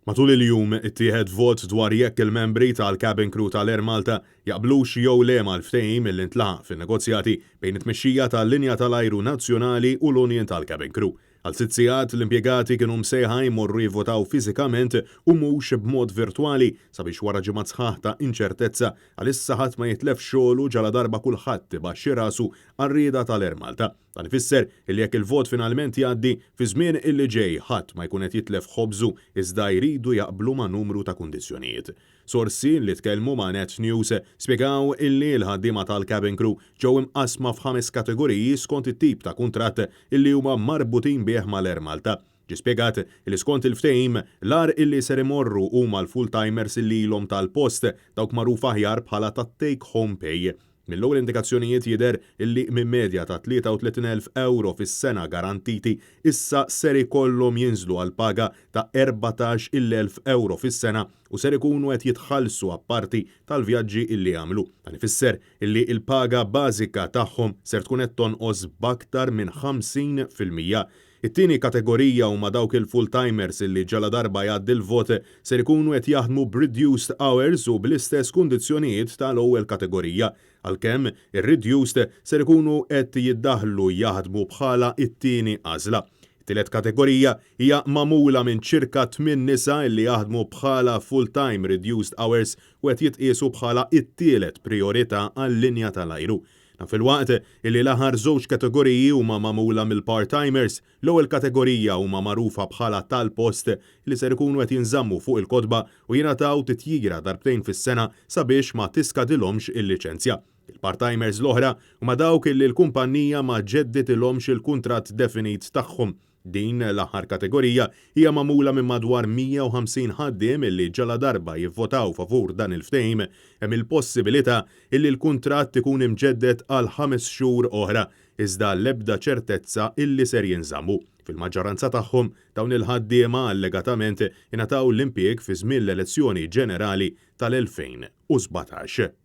Matul il-jum ittieħed vot dwar jekk il-membri tal-cabin crew tal-Air Malta jaqblux jew le mal-ftehim li ntlaħaq fin-negozjati bejn it-tmexxija tal-linja tal-ajru nazzjonali u l-union tal-cabin crew. Għal sitt sigħat l-impjegati kienu msejħa jmorru jivvotaw fiżikament u mhux b'mod virtwali sabiex wara ġimgħat sħaħ ta' inċertezza għalissa ħadd ma jitlef xogħlu ġaladarba kulħadd ibaxxi rasu għar-rieda tal-Air Malta. Dan ifisser illi jekk il-vot finalment jgħaddi, fiż-żmien illi ġej ħadd ma jkun qed jitlef ħobżu iżda jridu jaqblu ma' numru ta' kundizzjonijiet. Sorsi li tkellmu ma' Net News spjegaw illi l-ħaddiema tal-cabin crew ġew imqassma f'ħames kategoriji skont it-tip ta' kuntratt illi huma marbutin bih mal-Air Malta. Ġie spjegat illi skont il-ftehim, l-agħar illi ser imorru huma l-full-timers illi ilhom tal-post, dawk magħrufa aħjar bħala tat-take home pay. Mill-ewwel indikazzjonijiet jidher illi minn medja ta' 33,000 ewro fis-sena garantiti issa ser ikollhom jinżlu għal paga ta' 14,000 ewro fis-sena u ser ikunu qed jitħallsu apparti tal-vjaġġi illi jagħmlu. Dan ifisser illi l-paga bażika tagħhom ser tkun qed tonqos b'aktar minn 50%. It-tieni kategorija huma dawk il-full-timers illi ġaladarba jgħaddi l-vot ser ikunu qed jaħdmu b'reduced hours u bl-istess kundizzjonijiet tal-ewwel kategorija, għalkemm ir-reduced ser ikunu qed jiddaħħlu jaħdmu bħala t-tieni għażla. It-tielet kategorija hija magħmula minn ċirka tmien nisa illi jaħdmu bħala full-time reduced hours u qed jitqiesu bħala t-tielet prijorità għal-linja tal-ajru. Dan filwaqt illi l-aħħar żewġ kategoriji huma magħmula mill-part-timers. L-ewwel kategorija huma magħrufa bħala tal-post li ser ikunu qed jinżammu fuq il-kotba u jingħataw titjira darbtejn fis-sena sabiex ma tiskadilhomx il-liċenzja. Il-part-timers l-oħra huma dawk illi l-kumpannija ma ġedditilhomx il-kuntratt definit tagħhom. Din l-aħħar kategorija hija magħmula minn madwar 150 ħaddiem illi ġaladarba jivvotaw favur dan il-ftehim, hemm il-possibilità illi l-kuntratt ikun imġedded għal ħames xhur oħra, iżda l-ebda ċertezza illi ser jinżammu. Fil-maġġoranza tagħhom, dawn il-ħaddiema allegatament ingħataw l-impjieg fi żmien l-elezzjoni ġenerali tal-2017.